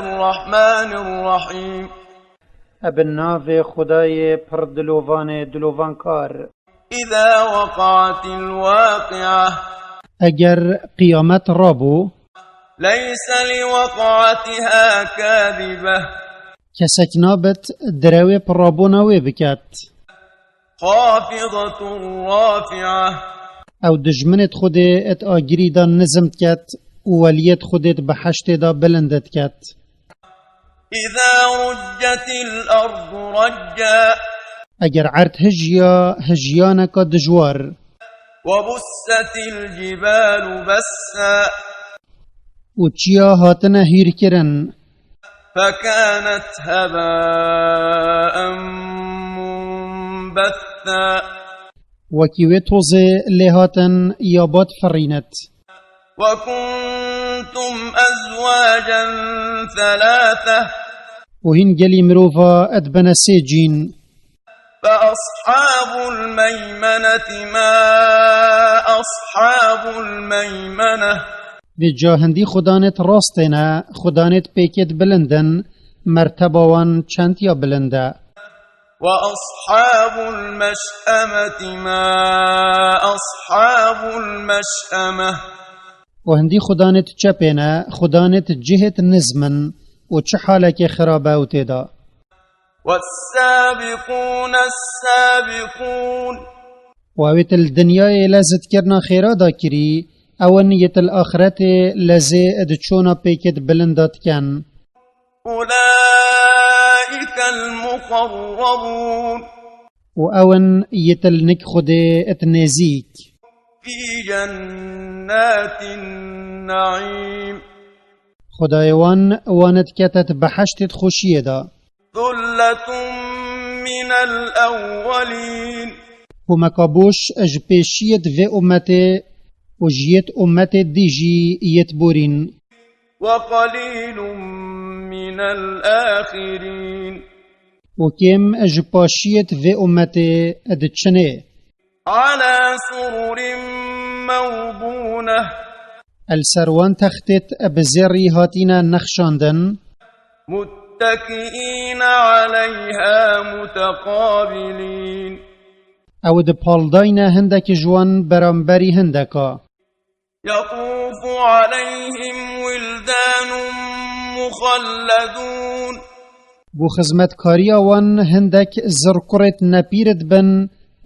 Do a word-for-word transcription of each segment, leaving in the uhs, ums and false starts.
الرحمن الرحيم. Bi navê Xwedayê pir dilovanê dilovankar. إذا وقعت الواقعة. Eger qiyamet rabû. ليس لوقعتها كاذبة. Kesek nabit direwê pirabûna wê biket. خافضة رافعة. Ew dijminêt Xwedê et agirî da nizm diket û weliyêt Xwedê di behiştê da bilind diket. إذا رجت الأرض رجا. Eger erd hijiya hijiyaneka dijwar. وبست الجبال بسا. Û çiya hatine hîrkirin. فكانت هباء منبثا. Wekî wê tozê lê hatin ya bat firînet. وكنتم أزواجا ثلاثة. Û hîn gelî mirova et bene sê cîn. فأصحاب الميمنة ما أصحاب الميمنة. Vê ca hindî xudanêt rastê ne, xudanêt pêkêt bilind in, merteba wan çend ya bilind e. وأصحاب المشأمة ما أصحاب المشأمة. Û hindî xudanêt çepê ne, xudanêt cihêt nizm in û çi halekê xirab e ew tê de. والسابقون السابقون. Û ewêt li dinyayê lezit kirina xêra da kirî, ew in yêt li axretê lezê di çona pêkêt bilind da diken. أولئك المقربون. Û ew in yêt li nik Xwedê et nêzîk. في جنات النعيم. Xwedayê wan, wan dikete di behiştê di xweşiyê de. ثلة من الأولين. Komeka boş ji pêşiyê di vê ummetê û ji yêt ummetê dî jî yêt borîn. وقليل من الآخرين. Û kêm ji paşiyêt vê ummetê diçinê. على سرر موضونة. El ser wan textêt bi zêrî hatîne nexşandin. متكئين عليها متقابلين. Ew dipaldayne hindek ji wan beramberî hindeka. يطوف عليهم ولدان مخلدون. Bo xizmetkariya wan hindek zirkurêt nepîr dibin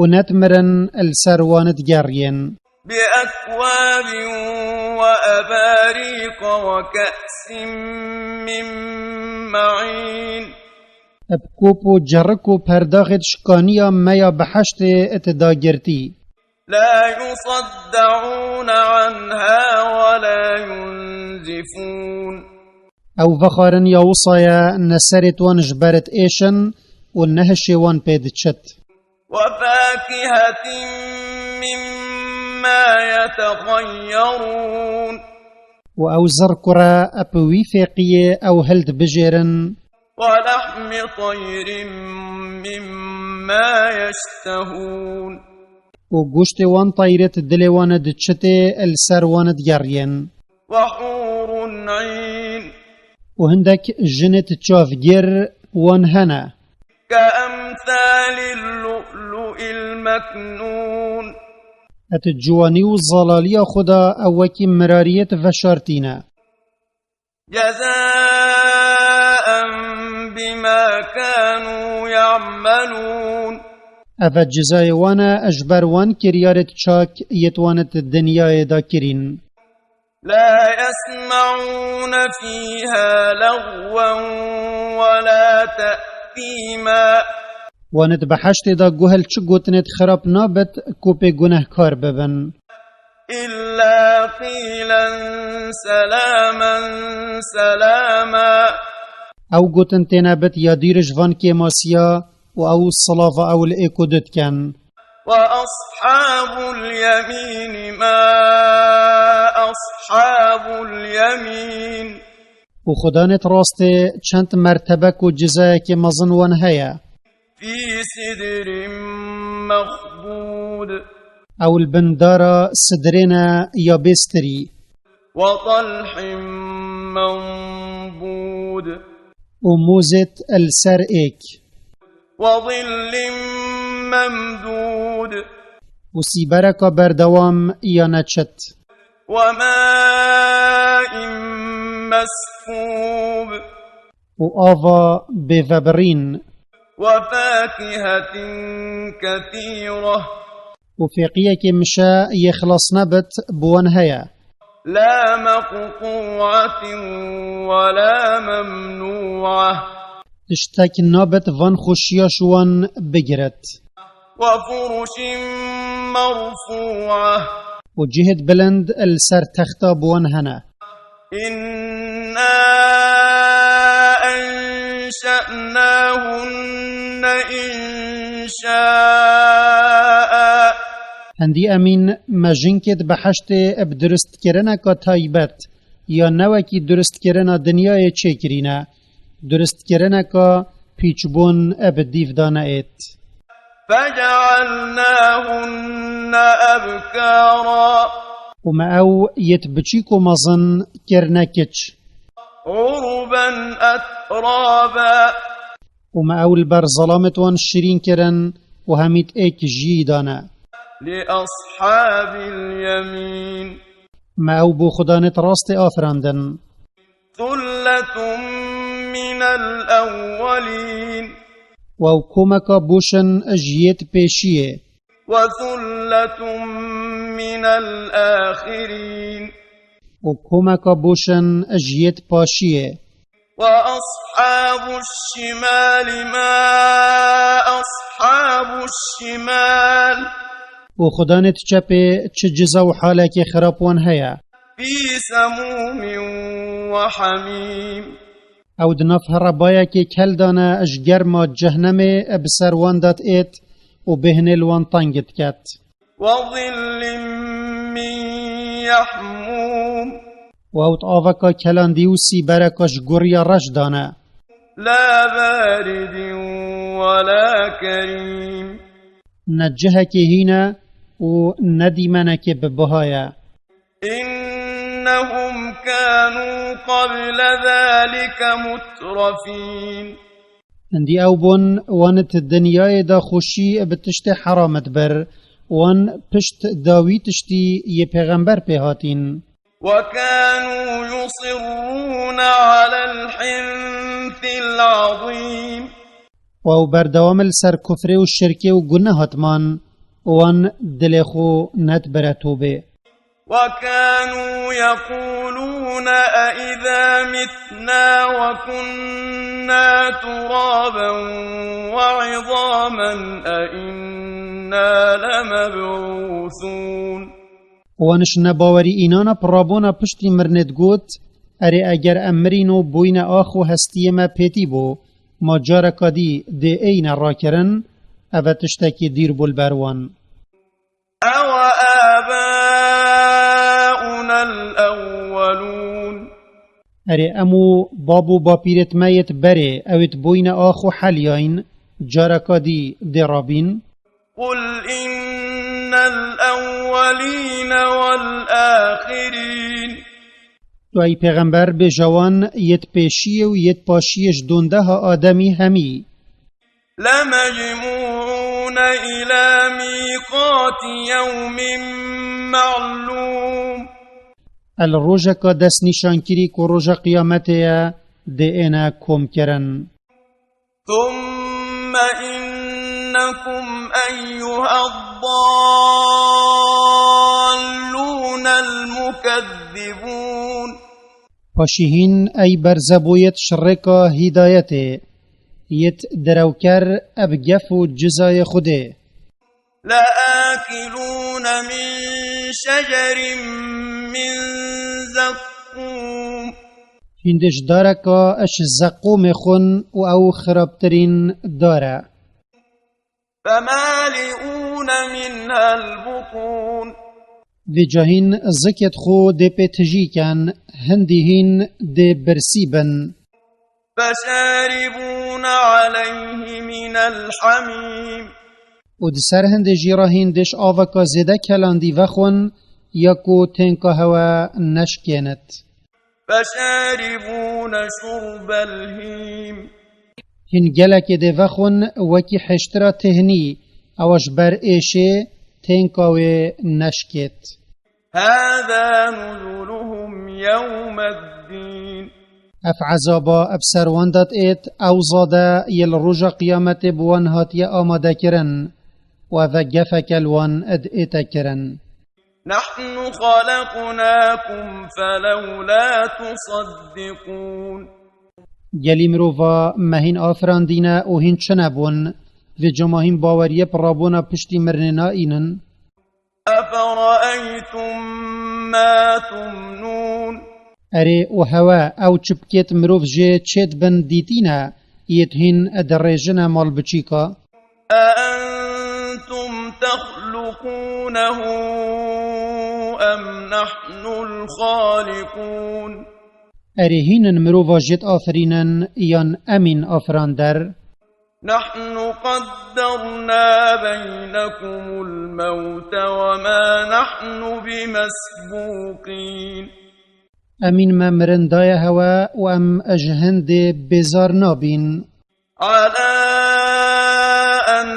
û nedimirin li ser wan digeriyên. بأكواب وأباريق وكأس من معين. Bi kop û cerik û perdaxêt şikaniya meya behiştê ti dagirtî. لا يصدعون عنها ولا ينزفون. Ew vexwarin ya wisa ye ne serêt wan ji ber êşin û ne hişê wan pê diçit. وفاكهة مما يتخيرون. Û ew zirkure bi wî fêqiyê ew hildibijêrin. ولحم طير مما يشتهون. Û goştê wan tayrêt dilê wan diçitê li ser wan digeriyên. وحور عين. Û hindek jinêt çavgêr wan hene. كأمثال اللؤلؤ المكنون. Et ciwanî û zelaliya xwe de ew wekî mirariyêt veşartî ne. جزاء بما كانوا يعملون. Ev e cizayê wan e ji ber wan kiryarêt çak yêt wan di dinyayê de kirîn. لا يسمعون فيها لغوا ولا تأثيما. Wan di behiştê de guh li çi gotinêt xirab nabit ku pê gunehkar bibin. إلا قيلا سلاما سلاما. Ew gotin têne bit ya dîr ji van kêmasiya û ew silava ew li êko didiken. وأصحاب اليمين ما أصحاب اليمين. Û xudanêt rastê çend mertebek û cizayekê mezin wan heye. في سدر مخضود. Ew li bin dara sidrê ne ya bêstirî. وطلح منضود. û mûzêt li ser êk, وظل ممدود û sîbereka berdewam ya neçit, وماء مسكوب û ava bêvebirîn, وفاكهة كثيرة û fêqiyekê mişe yê xilas nebit bi wan heye. لا مقطوعة ولا ممنوعة Tiştek nabit van xweşiya ji wan bigiret. وفرش مرفوعة û cihêt bilind li ser texta bi wan hene. إنا أنشأناهن إنشاء Hindî emîn me jinkêt bi heştê bi durustkirineka taybet ya ne wekî durustkirina dinyayê çêkirîne, durustkirineka pîçbûn bi dîv dane êt. فجعلناهن أبكارا û me ew yêt biçîk û mezin kirine kiç. عربا أترابا û me ew li ber zelamêt wan şirîn kirin û hemît êk jiyî dane. لأصحاب اليمين Me ew bo xudanêt rastê afirandin. ثلة من الأولين Û ew komeka boşin ji yêt pêşiyê. وثلة من الآخرين û komeka boşin ji yêt paşiyê. وأصحاب الشمال ما أصحاب الشمال û xudanêt çepê çi ciza û halekê xirab wan heye. في سموم وحميم Ew di nav herebayekê kel dane ji germa cehnemê bi ser wan de diêt û bêhnê li wan teng diket. وظل من يحموم û ew di aveka kelandî û sîbereka ji goriya reş dane. لا بارد ولا كريم Ne cihekê hîn e û ne dîmenekê bi biha ye. إنهم كانوا قبل ذلك مترفين Hindî ew bûn wan di dinyayê de xweşî bi tiştê heram dibir, wan pişt dawî tiştî yê pêxember pê hatîn. وكانوا يصرون على الحنث العظيم Û ew berdewam li ser kufrê û şirkê û guneh hatman, wan dilê xwe nedibire tobê. وكانوا يقولون أإذا متنا وكنا ترابا وعظاما أإنا لمبعوثون Wan ji nebawerî înana pirabûna piştî mirinê digot, Erê eger em mirîn û bûyne ax û hestiyê me pêtî bû, ma careka dî dê êyne rakirin, ev e tiştekî dîr bû li ber wan. أوآباؤنا الأولون Erê em û bab û bapîrêt me yêt berê, ewêt bûyne ax û heliyayîn, careka dî dê rabîn? قل إن الأولين والآخرين Tu ey pêxember bêje wan, yêt pêşiyê û yêt paşiyê ji dondeha Ademî hemî. لمجموعون إلى ميقات يوم معلوم El rojeka destnîşankirî ku roja qiyametê ye, dê êne komkirin. ثم إنكم أيها الضالون المكذبون Paşî hîn ey berzebûyêt ji rêka hîdayetê, yêt derewker eb gef û cizayê Xwedê. لآكلون من شجر من زقوم Hîn dê ji dareka ji zeqûmê xwin û ew xirabtirîn dar e. فمالئون منها البطون Vêca hîn zikêt xwe dê pê tijî ken, hindî hîn dê birsî bin. فشاربون عليه من الحميم Û di ser hindê jî re hîn dê ji aveka zêde kelandî vexwin, ya ku tênka hewe neşkênit. فشاربون شرب الهيم. Hîn gelekê dê vexwin wekî hêştira têhnî, ewa ji ber êşê tênka wê neşkêt. هذا نزلهم يوم الدين. Ev ezaba bi ser wan de diêt, ew zade yê li roja qiyametê bi wan hatiye amadekirin û ev e gefeke li wan diête kirin. نحن خلقناكم فلولا تصدقون. Gelî mirova me hîn afirandîne û hîn çi nebûn, vêca ma hîn baweriyê bi rabûna piştî mirinê naînin. أفرأيتم ما تمنون. Erê û hewe ew çipkêt mirov jê çêdibin dîtîne, yêt hîn dirêjine malbiçîka. أأنتم تخلقونه أم نحن الخالقون؟ Erê hîn in mirova jêt afirînin yan emîn afirander? نحن قدرنا بينكم الموت وما نحن بمسبوقين. Emîn me mirin daye hewe û em ji hindê bêzar nabîn. على أن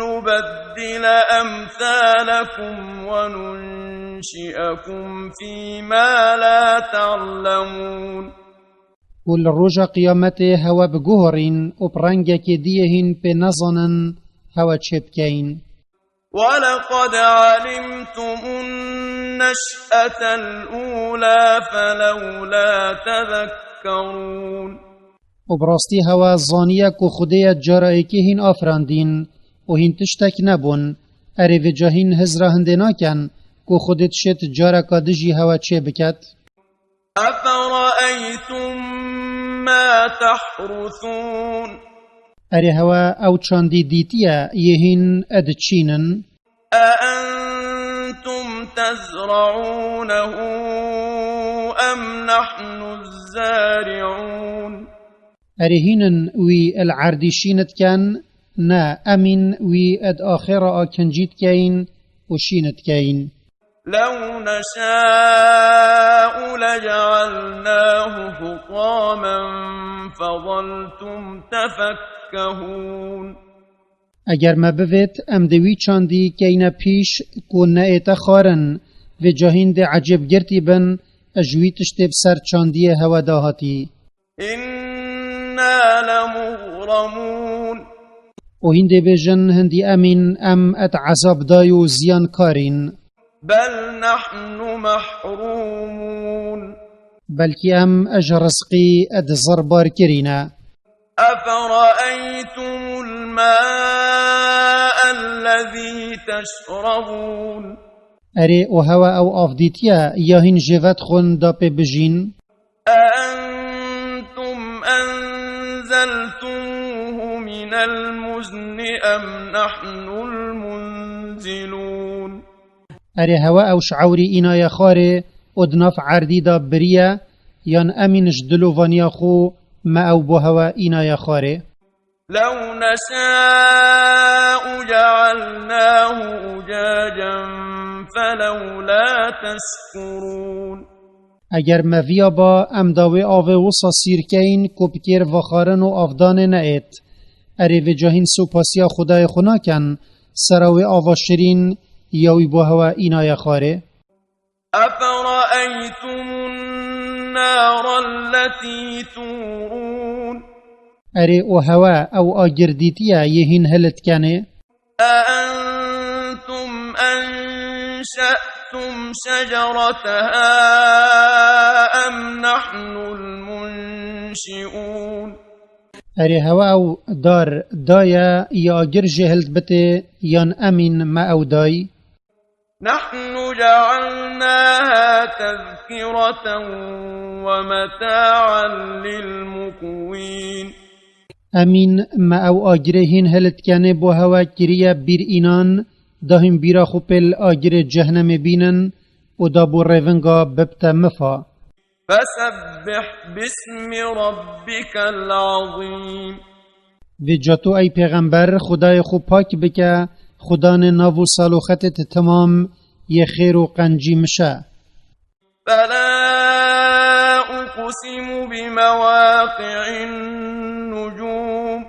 نبدل أمثالكم وننشئكم فيما لا تعلمون. Û li roja qiyametê hewe biguherîn û bi rengekê diyê hîn pê nezanin hewe çêbikeyn. ولقد علمتم النشأة الأولى فلولا تذكرون. Û bi rastî hewe zaniye ku Xwedê ye cara êkê hîn afirandîn û hîn tiştek nebûn. Erê vêca hîn hizra hindê naken ku Xwedê dişêt careka dijî hewe çê biket. أفرأيتم ما تحرثون. Erê hewe ew çandî dîtiye yê hîn diçînin. أأنتم تزرعونه أم نحن الزارعون. Erê hîn in wî li erdî şîn diken, ne, emîn wî di axêra a kincî dikeyn û şîn dikeyn. لو نشاء لجعلناه حطاما فظلتم تفكهون. Eger me bivêt, em dê wî çandî keyne pîş ku neête xwarin, vêca hîn dê ecêbgirtî bin ji wî tiştê bi ser çandiyê hewe de hatî. إنا لمغرمون. Û hîn dê bêjin, hindî emîn em di ezab dayî û ziyankarîn. بل نحن محرومون. Belkî em ji rizqî di zir bar kirîne. أفرأيتم الماء الذي تشربون. Erê û hewe ew av dîtiye ya hîn jê vedixwin da pê bijîn? أأنتم أنزلتموه من المزن أم نحن المنزلون. Erê hewe ew ji ewrî înaye xwarê û di nav erdî de biriye, yan emîn ji dilovaniya xwe me ew bo hewe înaye xwarê? لو نشاء جعلناه أجاجا فلولا تشكرون. Eger me viya ba, em da wê avê wisa sîrkeyn ku bi kêr vexwarin û avdanê neêt. Erê vêca hîn sopasiya Xwedayê xwe naken, sera wê ava şirîn ya wî bo hewe înaye xwarê. أفرأيتم النار التي تورون. Erê û hewe ew agir dîtiye yê hîn hilitkenê? أأنتم أنشأتم شجرتها أم نحن المنشئون. Erê hewe ew dar daye ya agir jê hildibitê yan emîn me ew day? نحن جعلناها تذكرة ومتاعا للمقوين. Emîn me ew agirê hîn hilitkenê bo hewe kiriye bîr înan, da hîn bîra xwe pê li agirê cehnemê bînin û da bo rêvinga bibte mifa. فسبح باسم ربك العظيم. Vêca tu ey pêxember, Xwedayê xwe pak bike, Xudanê nav û saloxetê te temam yê xêr û qencî mişe. فلا أقسم بمواقع النجوم.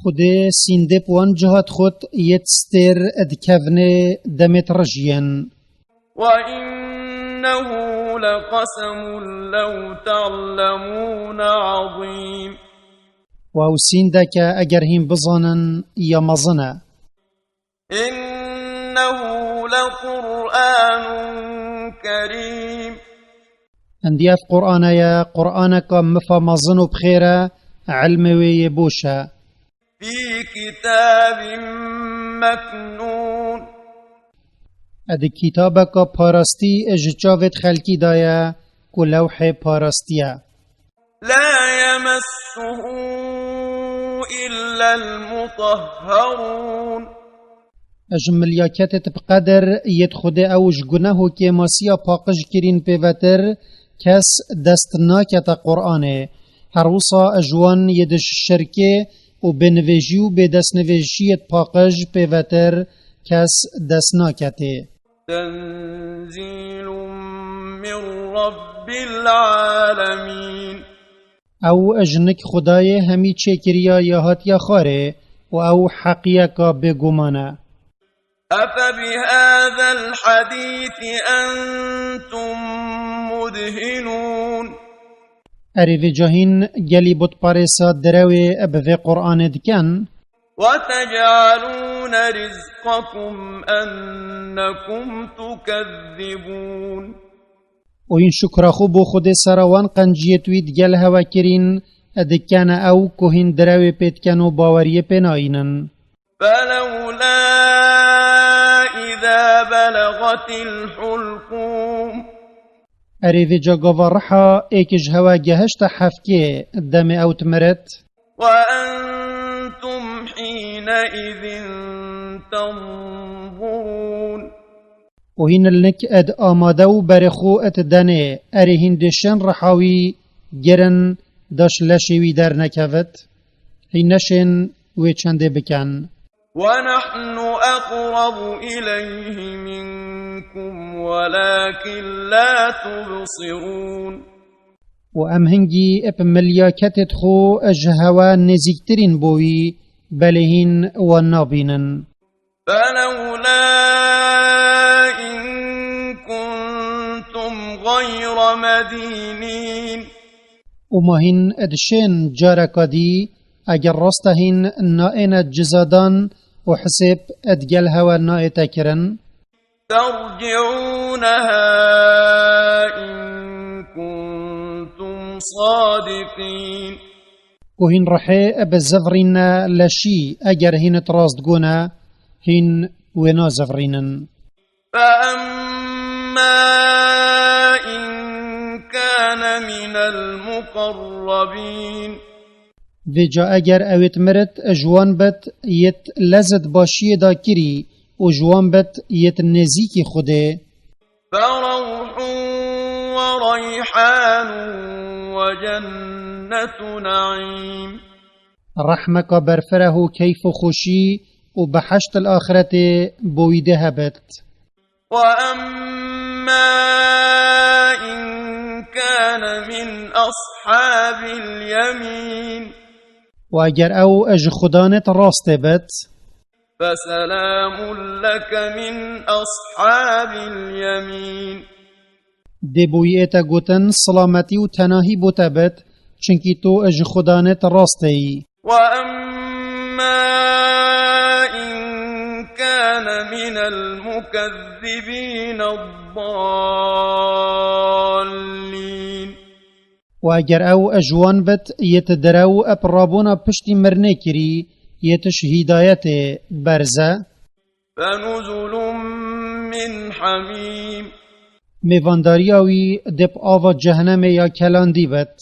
Xwedê sîndê bi wan cihat xwet yêt stêr dikevnê demêt rijiyên. وإنه لقسم لو تعلمون عظيم. Û ew sîndeke eger hîn bizanin ya mezin e. إنه لقرآن كريم. Hindî ev Qur'ane ye, Qur'aneka mifa mezin û bi xêr e, ilmê wê yê boş e. في كتاب مكنون. E di kitabeka parastî ji çavêt xelkî de ye, ku lewhê parastî ye. لا يمسه إلا المطهرون. Ji milyaketê bi qedir yêt Xwedê ew ji guneh û kêmasiya paqij kirîn pêvetir kes dest nakete Qur'anê. Her wisa ji wan yê di şirkê û bênivêjî û bêdestnivêjiyêt paqij pêvetir kes dest naketê. تنزيل من رب العالمين. Ew ji nik Xwedayê hemî çêkiriya ya hatiya xwarê û ew heqiyeka bêguman e. أفبهذا الحديث أنتم مدهنون. Erê vêca hîn gelî butparêsa direwê bi vê Qur'anê dikin? وتجعلون رزقكم أنكم تكذبون. Û hîn şukra xwe bo Xwedê sera wan qenciyêt wî digel hewe kirîn, dikene ew ku hîn direwê pê diken û baweriyê pê nayînin. فلولا إذا بلغت الحلقوم. Erê vêca gava riha êk ji hewe gehişte hefkê demê ew dimirit. وأنتم حينئذ تنظرون. Û hîn li nik ed amade û berê xwe ed denê, erê hîn dê şên riha wî girin, daş leşê wî dernekevit, hîn neşên wê çendê bikin. ونحن أقرب إليه منكم ولكن لا تبصرون. Û em hingî bi milyaketêt xwe ji hewe nêzîktirîn bo wî, belê hîn wan nabînin. فلولا إن كنتم غير مدينين. Û ma hîn dişên careka dî, eger rast e hîn naêne cizadan û hisêb digel hewe naête kirin. ترجعونها إن كنتم صادقين. Ku hîn rihê bi zivrîne leşî, eger hîn it rast gone, hîn wê nazivrînin. فأما إن كان من المقربين. Vêca eger ewêt mirit ji wan bit yêt lezit başiyê da kirî û ji wan bit yêt nêzîkî Xwedê. فروح وريحان وجنة نعيم. Rehmeka berfireh û keyf û xweşî û beheşt il axiretê bo wî dê hebit. وأما إن كان من أصحاب اليمين. Û eger ew ji xudanêt rastê bit. فسلام لك من أصحاب اليمين. Dê bo wî ête gotin, silametî û tenahî bo te bit, çimkî tu ji xudanêt rastê yî. وأما إن كان من المكذبين الضالين. Û eger ew ji wan bit yêt direw ep rabûna piştî mirinê kirî, yêt ji hîdayetê berze. فنزل من حميم. Mêvandariya wî dê bi ava cehenemê ya kelandî bit.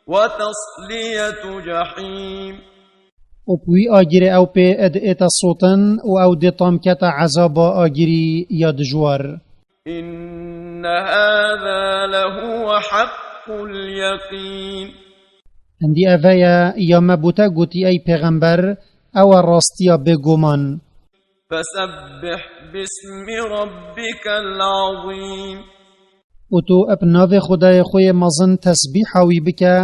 وتصلية جحيم. Û bi wî agirê ew pê ed ête sotin û ew dê tamkete ezaba agirî ya dijwar. إن هذا لهو حق اليقين. Hindî eve ye ya me bo te gotî ey pêxember, ew e rastiya bêguman. فسبح باسم ربك العظيم. Û tu eb navê Xwedayê xwe yê mezin tesbîha wî bike,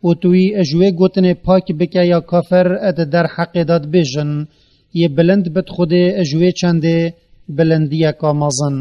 û tu wî ji wê gotinê pak bike ya kafir di derheqê de dibêjin, yê bilind bit Xwedê ji wê çendê bilindiyeka mezin.